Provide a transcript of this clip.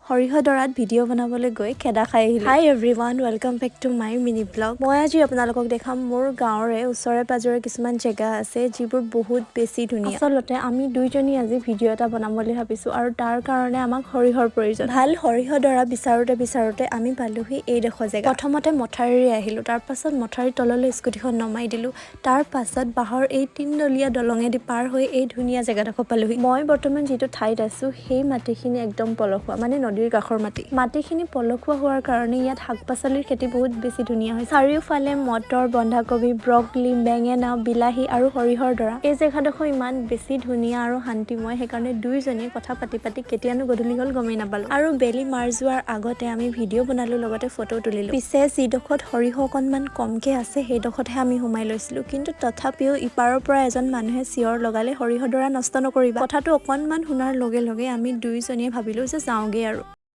সৰিয়হডৰাত video' বনাবলৈ গৈ খেদা খাই আহিলোঁ। Hi everyone, welcome back to my mini vlog. মই আজি আপোনালোকক দেখাম মোৰ গাঁৱৰে ওচৰে পাজৰে কিছুমান জেগা আছে, যিবোৰ বহুত বেছি ধুনীয়া। আচলতে আমি দুইজনী আজি ভিডিঅ' এটা বনাম বুলি ভাবিছোঁ আৰু তাৰ কাৰণে আমাক সৰিয়হৰ প্ৰয়োজন। ভাল সৰিয়হডৰা বিচাৰোঁতে বিচাৰোঁতে আমি পালোহি এইডোখৰ জেগা। প্ৰথমতে মথাউৰিৰে আহিলোঁ, তাৰ পাছত মথাউৰিৰ তললৈ স্কুটিখন নমাই দিলোঁ। তাৰ পাছত বাঁহৰ এই তিনদলীয়া দলঙেদি পাৰ হৈ এই ধুনীয়া জেগাডোখৰ পালোহি। মই বৰ্তমান যিটো ঠাইত আছোঁ, সেই মাটিখিনি একদম পলসুৱা, মানে নদীৰ কাষৰ মাটি। মাটিখিনি পলসুৱা হোৱাৰ কাৰণে ইয়াত শাক পাচলিৰ খেতি বহুত বেছি ধুনীয়া হয়। চাৰিওফালে মটৰ, বন্ধাকবি, ব্ৰকলি, বেঙেনা, বিলাহী আৰু সৰিয়হৰ ডৰা। এই জেগাডোখৰ ইমান বেছি ধুনীয়া আৰু শান্তিময়, সেইকাৰণে দুয়োজনীয়ে কথা পাতি পাতি কেতিয়ানো গধূলি হ'ল গমেই নাপালোঁ। আৰু বেলি মাৰ যোৱাৰ আগতে আমি ভিডিঅ' বনালোঁ, লগতে ফটো তুলিলোঁ। পিছে যিডোখৰত সৰিয়হ অকণমান কমকৈ আছে, সেইডোখৰতহে আমি সোমাই লৈছিলোঁ। কিন্তু তথাপিও ইপাৰৰ পৰা এজন মানুহে চিঞৰ লগালে, "সৰিয়হ ডৰা নষ্ট নকৰিবা।" কথাটো অকণমান শুনাৰ লগে লগে আমি দুয়োজনীয়ে ভাবিলোঁ যে যাওঁগৈ আৰু।